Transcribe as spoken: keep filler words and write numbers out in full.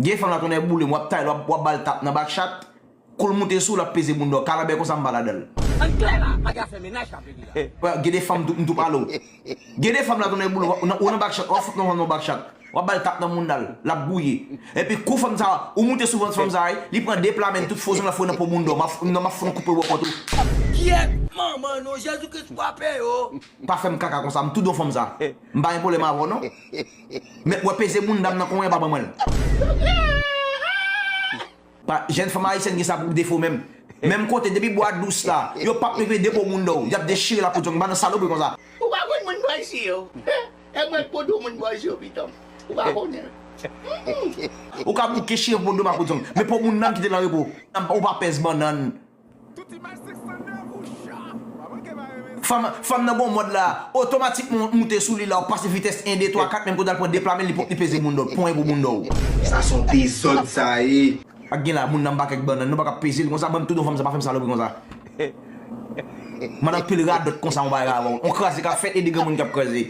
Gen fanm la tonnè boule m, w ap tay l, w ap, w ap ba l tap nan bakchat. Kou l moute sou w, l ap peze bounda w. Kalanbè konsa m pa ladan l. Ann klè la, pa gen afè mennaj k ap regle la. Gen de fanm m tou pale w. Gen de fanm la tonnè boule w, ou nan bakchat, w ap fout nan fanm nan bakchat. W ap ba l tap nan bounda l, l ap gouye. Epi kou fanm sa, ou moute sou vant fanm sa, wi, li pran de pla men l, tout fo zong l ap foure nan po bounda w. M ap, non, m ap fout koupe bò kò tou. Kyèt manman non, Jezi Kris frape yo. Pa fè m kaka konsa, m tou don fanm sa. M pa gen pwoblèm avè w non. Men w ap peze bounda m nan konyen pa ban mwen l. Pa, jèn fanm ayisyèn gen sa pou defo menm. Menm kote, depi bwa dous la, yo p ap leve de po bounda w, y ap dechire la pou djong, m pa nan salopri konsa. Ou pa konn moun bòzye yo. E mwen k podo moun bòzye yo pitan. Ou pa konnen. Ou ka bouke chire po do m ak po djong. Men po bounda m kite l an repo. Ou pa pèz bannann. Fanm, fanm nan gon mòd la, otomatikman w moute sou li la, w pase vitès en, de, twa, kat, menm kote al pran de pla men l, li peze bounda w, ponyen pou bounda w. Sa se yon dezòd sa ye. Ak gen la, moun nan m pa kèk bannann, nou pa ka peze l konsa, ban m tou don fanm sa, pa fè m salopri konsa. Mwen anpil radòt konsa, yon bagay avè w. On kraze k ap fèt e de granmoun k ap kraze.